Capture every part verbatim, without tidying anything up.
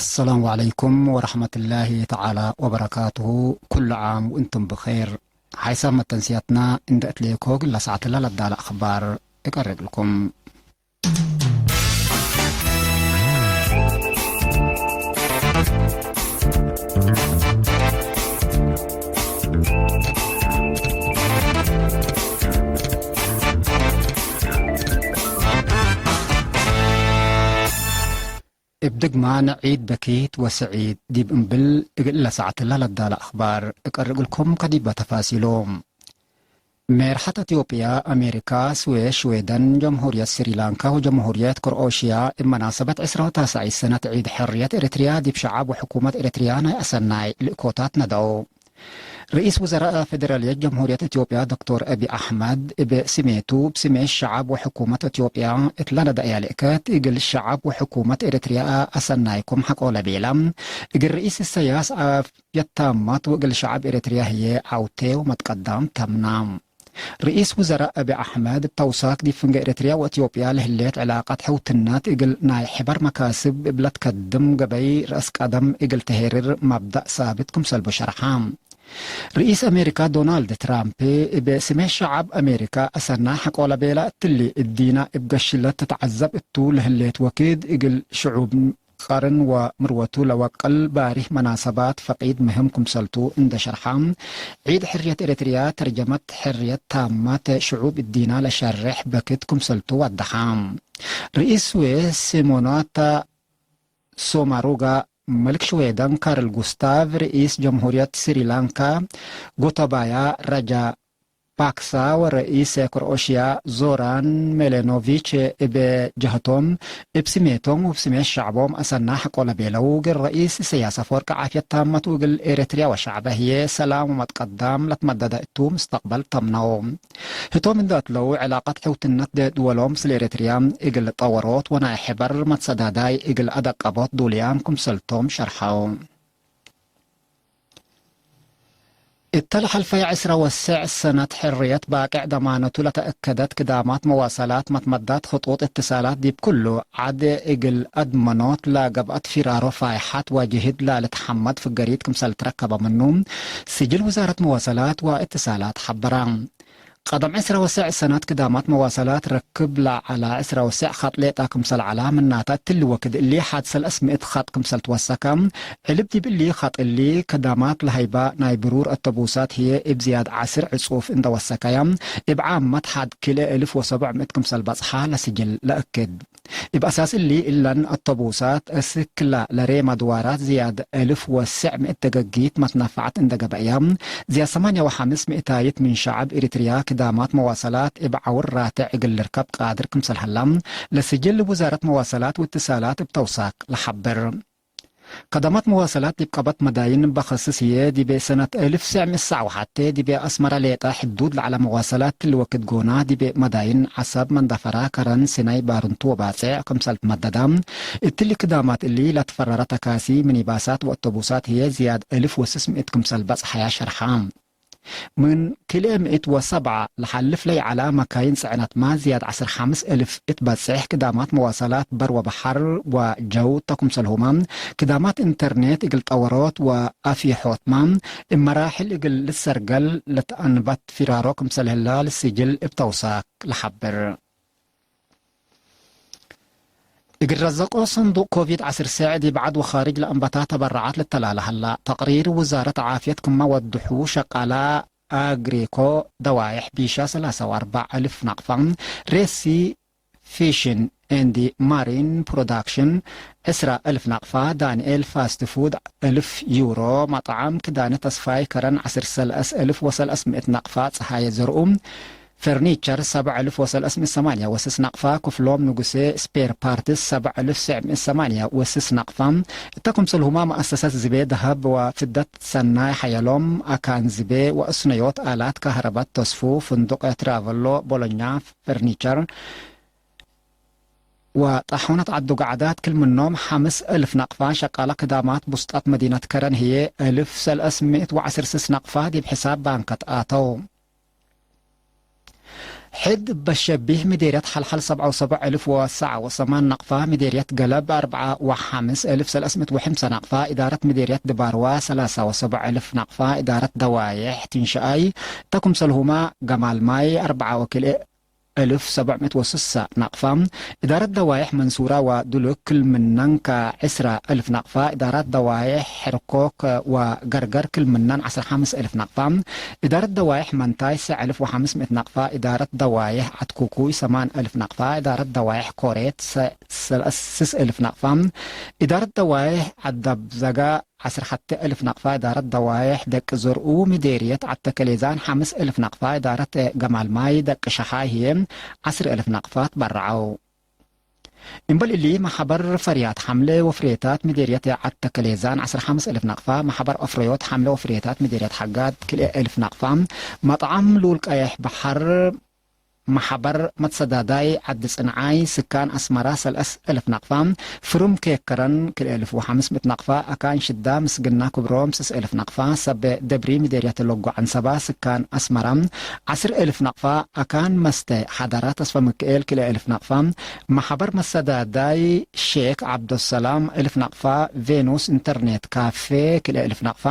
አሰላሙ ዐለይኩም ወረሕመትላሂ ተዓላ ወበረካቱሁ። ኩሉ ዓም ወእንቱም ብኼር። ሓይሳም መተንስያትና እንዴ እትሌኮ እግለ ሳዕትለ ለዳለ አኽባር እቀርብ እልኩም። እብ ድግማን ዒድ በኪት ወሰዒድ ዲብ እምብል እግል ለሳዕትለ ለዳለ አኽባር እቀርብ እልኩም ከዲበ ተፋሲሉ። ሜርሐት አትዮፕያ፣ አሜሪካ፣ ስዌድ፣ ሽዌደን፣ ጀምሁርየት ስሪላንካ ወጀምሁርየት ክሮኤሽያ እብ መናሰበት ዕስራ ወታሰዒት ሰነት ዒድ ሕርየት ኤረትርያ ዲብ ሸዐብ ወሕኩመት ኤረትርያ ናይ አሰናይ ልእኮታት ነደው። ርኢስ ውዘራእ ፌደራልየት ጀምሁርየት ኢትዮጵያ ዶክቶር አቢ አሕመድ እብ ስሜቱ፣ እብ ስሜት ሸዐብ ወሕኩመት ኢትዮጵያ እት ለነደአያ ልእከት፣ እግል ሸዐብ ወሕኩመት ኤረትርያ አሰናይኩም ሐቆ ለቤላ፣ እግል ርኢስ ኢሰያስ አፍየት ታማት ወእግል ሸዐብ ኤረትርያ ህዬ ዐውቴ ወመትቀዳም ተምና። ርኢስ ውዘራእ አቢ አሕመድ እብ ተውሳክ ዲብ ፍንጌ ኤረትርያ ወኢትዮጵያ ለህሌት ዕላቀት ሕውትነት እግል ናይ ሕበር መካስብ እብ ለትከድም ገበይ ረአስ ቀደም እግል ተሄርር መብደእ ሳብት ክምሰልቡ ሸርሐ። ርኢስ አሜሪካ ዶናልድ ትራምፕ እብ ስሜት ሸዐብ አሜሪካ አሰናይ ሐቆ ለቤላ እትሊ እዲና እብ ገሽለት ትትዐዘብ እቱ ለህሌት ወክድ እግል ሽዑብ ቀርን ወምርወቱ ለወቅል ባሪህ መናሰባት ፈቂድ ምህም ክምሰልቱ እንደ ሸርሐ፣ ዒድ ሕርየት ኤረትርያ ተርጀመት ሕርየት ታማት ሽዑብ እዲና ለሸሬሕ በክት ክምሰልቱ ወደሐ። ርኢስ ስዌድ ሲሞናታ ሶማሩጋ፣ መልክ ሽዌደን ካርል ጉስታቭ፣ ርኢስ ጀምሁርየት ስሪላንካ ጎተባያ ራጃ ፓክሳ ወረኢስ ክሮኤሽያ ዞራን ሜሌኖቪች እብ ጀህቶም፣ እብ ስሜቶም ወእብ ስሜት ሸዕቦም አሰና ሐቆ ለቤለው፣ እግል ረኢስ ኢሰያስ አፈወርቂ ዓፍየት ታመት ወእግል ኤረትርያ ወሸዕበ ህዬ ሰላም ወመትቀዳም ለትመደደ እቱ ምስተቅበል ተምነው። ህቶም እንዴ አትለው፣ ዕላቀት ሕውትነት ድወሎም ምስል ኤረትርያ እግል ጠወሮት ወናይ ሕበር መትሰዳዳይ እግል አደቀቦት ዱልያም ክምሰልቶም ሸርሐው። እተ ለሐልፈየ ዕስረ ወሰዕ ሰነት ሕርየት ባቅዕ ደማነቱ ለተአከደት ክዳማት መዋሰላት መትመዳት ክጡጥ እትሳላት ዲብ ኩሉ ዐድ እግል አድመኖት ለገብአት ፊራሮ ፋይሐት ወጅህድ ላልትሐመድ ፍገሪት ክምሰል ትረከበ ምኑ፣ ስጅል ውዛረት መዋሰላት ወእትሳላት ሐበራ። ቀደም ዕስረ ወሰዕ ሰነት ክዳማት መዋሰላት ረክብ ለዐላ ዕስረ ወሰዕ ኸጥ ሌጠ ክምሰል ዐላ፣ ምናተ እትሊ ወክድ እሊ ሐድ ሰለስ ምእት ኸጥ ክምሰል ትወሰከ። ዕልብ ዲብ እሊ ኸጥ እሊ ክዳማት ለሀይባ ናይ ብሩር አተቡሳት ህዬ እብ ዝያድ ዐስር ዕጹፍ እንደ ወሰከየ፣ እብ ዓመት ሐድ ክልኤ እልፍ ወሰቡዕ ምእት ክምሰል በጽሐ ለስጅል ለእክድ። እብ አሳስ እሊ፣ እለን አተቡሳት እስክላ ለሬመ ድዋራት ዝያድ እልፍ ወስዕ ምእት ደገጊት መትነፈዐት እንደ ገብአያ፣ ዝያድ ሰማንያ ወሐምስ ምእታይት ምን ሸዐብ ኤሪትርያ ክዳማት መዋሰላት እብ ዐውር ራትዕ እግል ልርከብ ቃድር ክምሰል ሀላ፣ ለስጅል ውዛረት መዋሰላት ወእትሳላት እብ ተውሳክ ለሐብር። ከዳማት መዋሰላት ዲብ ቀበት መዳይን በከስስ ህዬ፣ ዲቤ ሰነት እልፍ ትስዕ ምእት ሰዕ ወሐቴ፣ ዲቤ አስመረ ሌጠ ሕዱድ ለዐለ መዋሰላት እትሊ ወክድ ጎና፣ ዲቤ መዳይን ዐሰብ፣ መንደፈራ፣ ከረን፣ ሲናይ፣ ባርንቱ ወባጼዕ ክምሰል ትመደዳ። እትሊ ክዳማት እሊ ለትፈረረ ተካሲ፣ ሚኒባሳት ወአቶቡሳት ህዬ ዝያድ እልፍ ወስስ ምእት ክምሰል በጽሐያ ሸርሐ። ምን ክልኤ ምእት ወሰብዓ ለሐልፍ ለይዐላ መካይን ጽዕነትመ ዝያድ ዐስር ሐምስ እልፍ እት በጽሕ ክዳማት መዋሰላት በር ወበሐር ወጀው ተ ክምሰልሁመ፣ ክዳማት ኢንተርኔት እግል ጠወሮት ወአፍየሖትመ፣ እብ መራሕል እግል ልትሰርገል ለተአንበት ፊራሮ ክምሰል ህላ ልስጅል እብ ተውሳክ ለሐብር። እግል ረዘቆ ሰንዱቅ ኮቪድ ዐስር ሰዕ ዲብ ዐድ ወኻርጅ ለአንበታ ተበረዓት ልተላለ ሀላ። ተቅሪር ውዛረት ዓፍየት ክመ ወድሑ፣ ሸቃላ አግሪኮ ደዋይሕ ቢሻ ሰላሳ ወአርበዕ እልፍ ናቅፋ፣ ሬሲ ፊሽን ኤንዲ ማሪን ፕሮዳክሽን ዕስራ እልፍ ናቅፋ፣ ዳንኤል ፋስት ፉድ እልፍ ዩሮ፣ መጥዓም ክዳነ ተስፋይ ከረን ዐስር ሰለስ እልፍ ወሰለስ ምእት ናቅፋ፣ ጸሃየ ዘርኡ ፈርኒቸር ሰብዕ እልፍ ወሰለስ ምእት ሰማንያ ወስስ ናቅፋ፣ ክፍሎም ንጉሴ ስፔር ፓርትስ ሰብዕ እልፍ ትስዕ ምእት ሰማንያ ወስስ ናቅፋ። እተ ክምሰልሁማ መአሰሰት ዝቤ ደሀብ ወፍደት ሰናይ ሐየሎም፣ አካን ዝቤ ወእስነዮት አላት ካህረበት ተስፉ፣ ፍንዱቅ ትራቨሎ ቦሎኛ ፈርኒቸር ወጣሑነት ዐዱ ገዓዳት ክል ምኖም ሐምስ እልፍ ናቅፋ፣ ሸቃለ ክዳማት ቡስጣት መዲነት ከረን ህዬ እልፍ ሰለስ ምእት ወዐስር ስስ ናቅፋ ዲብ ሕሳብ ባንከት አተው። ሕድ እበ ሸቢህ ምዴርየት ሐልሐል ሰብዓ ወሰቡዕ እልፍ ወሰዓ ወሰማን ናቅፋ፣ ምዴርየት ገለብ አርብዓ ወሐምስ እልፍ ሰለስ ምእት ወሐምሳ ናቅፋ፣ እዳረት ምዴርየት ድባርዋ ሰላሳ ወሰቡዕ እልፍ ናቅፋ፣ እዳረት ደዋዬሕ ትንሽአይ እተ ክምሰልሁመ ገማል ማይ አርብዓ ወክልኤ እልፍ ሰብዕ ምእት ወስሳ ናቅፋ፣ እዳረት ደዋዬሕ መንሱራ ወዱሉክ ክል ምነን ከዕስረ እልፍ ናቅፋ፣ እዳረት ደዋዬሕ ሕርኮክ ወገርገር ክል ምነን ዐስር ሐምስ እልፍ ናቅፋ፣ እዳረት ደዋዬሕ መንታይ ሰዕ እልፍ ወሐምስ ምእት ናቅፋ፣ እዳረት ደዋዬሕ ዐትኩኩይ ሰማን እልፍ ናቅፋ፣ እዳረት ደዋዬሕ ኮሬት ሰ-፣ ሰለስ እልፍ ናቅፋ፣ እዳረት ደዋዬሕ ዐዳብዘጋ ዐስር ሐቴ እልፍ ናቅፋ፣ እዳረት ደዋዬሕ ደቂ ዘርኡ ምዴርየት ዐተከሌዛን ሐምስ እልፍ ናቅፋ፣ እዳረት ገማል ማይ ደቂ ሸሓይ ህዬ ዐስር እልፍ ናቅፋ ትበረዐው። እምበል እሊ፣ መሐበር ፈርያት ሐምለ ወፍሬታት ምዴርየት ዐተከሌዛን ዐስር ሐምስ እልፍ ናቅፋ፣ መሐበር አፍረዮት ሐምለ ወፍሬታት ምዴርየት ሐጋድ ክልኤ እልፍ ናቅፋ፣ መጥዓም ሉል ቀየሕ በሐር መሐበር መትሰዳዳይ ዐዲ ጽንዓይ ስካን አስመራ ሰለስ እልፍ ናቅፋ፣ ፍሩም ኬክ ከረን ክልኤ እልፍ ወሐምስ ምእት ናቅፋ፣ አካን ሽዳ ምስግና ክብሮም ስስ እልፍ ናቅፋ፣ ሰብ ደብሪ ምዴርየት ሎጎ ዐንሰባ ስካን አስመራ ዐስር እልፍ ናቅፋ፣ አካን መስተ ሐዳራ ተስፈ ምክኤል ክልኤ እልፍ ናቅፋ፣ መሐበር መሰዳዳይ ሼክ ዐብደሰላም እልፍ ናቅፋ፣ ቬኑስ ኢንተርኔት ካፌ ክልኤ እልፍ ናቅፋ፣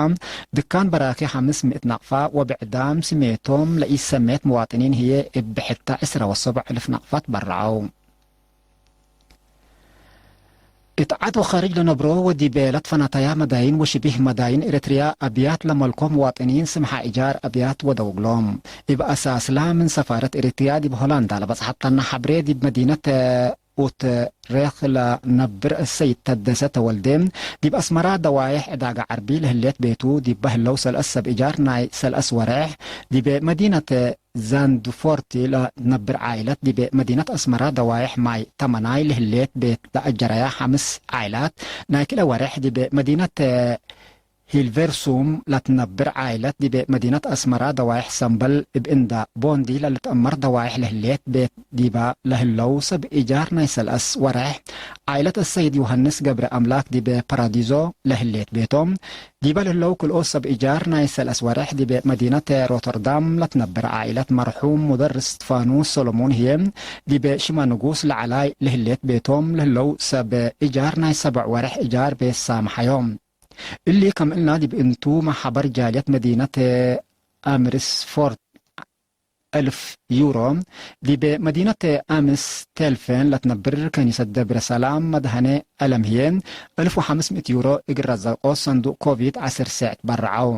ድካን በራኪ ሐምስ ምእት ናቅፋ ወብዕዳም ስሜቶም ለኢሰሜት መዋጥኒን ህዬ እብ ብሕተ ዕስረ ወሰቡዕ እልፍ ናቅፋ ትበረዐው። እት ዐድ ወኻርጅ ለነብሮ ወዲበ ለትፈናተያ መዳይን ወሽቢህ መዳይን ኤረትርያ አብያት ለመልኮ መዋጥኒን ስምሐ ኢጃር አብያት ወደው እግሎም። እብ አሳስላ ምን ሰፋረት ኤረትርያ ዲብ ሆላንዳ ለበጽሐት ተና ሐብሬ ዲብ መዲነት ኡትሬክ ለነብር እሰይድ ተደሰ ተወልዴ፣ ዲብ አስመራ ደዋዬሕ ዕዳጋ ዐርቢ ለህሌት ቤቱ ዲበ ህለው ሰልአስ ሰብ እጃር ናይ ሰልአስ ወሬሕ፣ ዲበ መዲነት ዛንድፎርቲ ለትነብር ዓኢለት፣ ዲበ መዲነት አስመራ ደዋዬሕ ማይ ተመናይ ለህሌት ቤት ለአጀረያ ሐምስ ዓኢላት፣ ናይ ክልኤ ወሬሕ ዲበ መዲነት ሂልቬርሱም ለትነብር ዓኢለት ዲበ መዲነት አስመራ ደዋይሕ ሰምበል እብ እንዳ ቦንዲ ለልትአመር ደዋይሕ ለህሌት ቤት ዲባ ለህለው ሰብ ኢጃር ናይ ሰልአስ ወሬሕ ዓኢለት አሰይድ ዮሐንስ ገብረ አምላክ ዲበ ፓራዲዞ ለህሌት ቤቶም ዲበ ለህለው ክልኦት ሰብ ኢጃር ናይ ሰልአስ ወሬሕ ዲበ መዲነት ሮተርዳም ለትነብር ዓኢለት መርሑም ሙደርስ እስጥፋኖስ ሶሎሞን ህዬ ዲበ ሽመ ንጉስ ለዐላይ ለህሌት ቤቶም ለህለው ሰብ ኢጃር ናይ ሰብዕ ወሬሕ ኢጃር ቤት ሳምሐዮም። እሊ ከም እልና ዲብ እንቱ መሐበር ጃልየት መዲነት አምርስፎርድ እልፍ ዩሮ፣ ዲብ መዲነት አምስቴልፌን ለትነብር ከኒሰት ደብረ ሰላም መድሀኔ አለም ህዬ እልፍ ወሐምስ ምእት ዩሮ እግል ረዘቆ ሰንዱቅ ኮቪድ ዐስር ሴዕ ትበረዐው።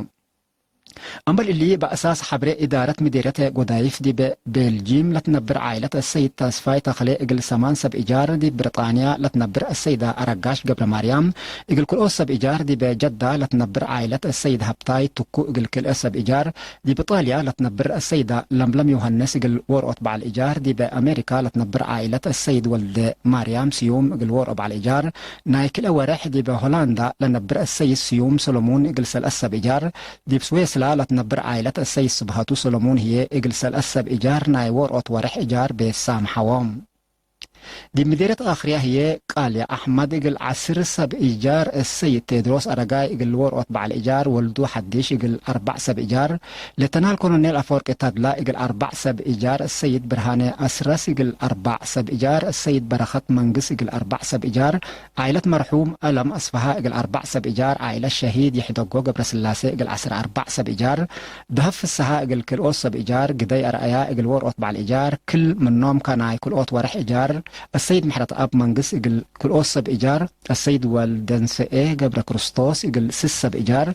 አምበል እሊ፣ በአሳስ ሐብሬ እዳረት ምዴርየት ጎዳይፍ ዲብ ቤልጂም ለትነብር ዓኢለት አሰይድ ተስፋይ ተክሌ እግል ሰማን ሰብ እጃር፣ ዲብ ብርጣንያ ለትነብር አሰይዳ አረጋሽ ገብረማርያም እግል ክልኦት ሰብ እጃር፣ ዲብ ጀዳ ለትነብር ዓኢለት አሰይድ ሀብታይ ትኩ እግል ክልኤ ሰብ እጃር፣ ዲብ ጣልያ ለትነብር አሰይዳ ለምለም ዮሐንስ እግል ዎርኦት በዐል እጃር፣ ዲብ አሜሪካ ለትነብር ዓኢለት አሰይድ ወልደ ማርያም ስዩም እግል ዎርኦ በዐል እጃር፣ ናይ ክልኤ ወሬሕ ዲብ ሆላንዳ ለነብር አሰይድ ስዩም ሰሎሙን እግል ሰልአት ሰብ እጃር፣ ዲብ ስዌስላ ለትነብር ዓኢለት አሰይድ ስብሐቱ ሰሎሙን ህዬ፣ እግል ሰልአት ሰብ እጃር ናይ ዎርኦት ወሬሕ እጃር ቤት ሳምሐዎም። ዲብ ምዴርየት አክርያ ህዬ፣ ቃልያ አሕመድ እግል ዐስር ሰብ እጃር፣ አሰይድ ቴድሮስ አረጋይ እግል ዎርኦት በዐል እጃር፣ ወልዱ ሐዲሽ እግል አርበዕ ሰብ እጃር፣ ሌተናል ኮሎኔል አፈወርቂ ተድላ እግል አርበዕ ሰብ እጃር፣ አሰይድ ብርሃነ አስረስ እግል አርበዕ ሰብ እጃር፣ አሰይድ በረኸት መንግስ እግል አርበዕ ሰብ እጃር፣ ዓኢለት መርሑም አለም አስፍሃ እግል አርበዕ ሰብ እጃር፣ ዓኢለት ሸሂድ ይሕደጎ ገብረስላሴ እግል ዐስር አርበዕ ሰብ እጃር፣ ደሀብ ፍስሃ እግል ክልኦት ሰብ እጃር፣ ግደይ አርአያ እግል ዎርኦት በዐል እጃር፣ ክል ምኖም ከናይ ክልኦት ወሬሕ እጃር፣ አሰይድ ምሕረተአብ መንግስ እግል ክልኦት ሰብ እጃር፣ አሰይድ ወልደንሰኤ ገብረክርስቶስ እግል ስስ ሰብ እጃር፣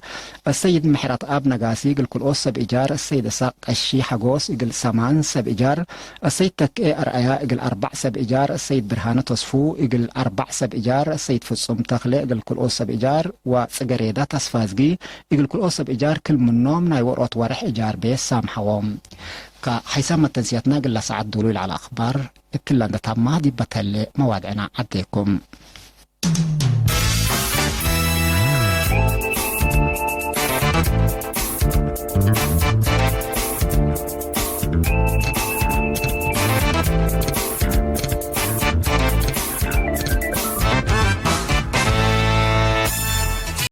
አሰይድ ምሕረተአብ ነጋሲ እግል ክልኦት ሰብ እጃር፣ አሰይድ እሳቅ ቀሺ ሐጎስ እግል ሰማን ሰብ እጃር፣ አሰይድ ተክኤ አርአያ እግል አርበዕ ሰብ እጃር፣ አሰይድ ብርሃነ ተስፉ እግል አርበዕ ሰብ እጃር፣ አሰይድ ፍጹም ተክሌ እግል ክልኦት ሰብ እጃር ወጽገሬዳ ተስፋዝጊ እግል ክልኦት ሰብ እጃር ክል ምኖም ናይ ዎርኦት ወሬሕ እጃር ቤት ሳምሐዎም። ከሐይሳም መተንስያትና እግል ለሰዓት ዱሉይ ለዐለ አክባር እትላ እንደ ታማ ዲብ በተሌ መዋድዕና ዐዴኩም።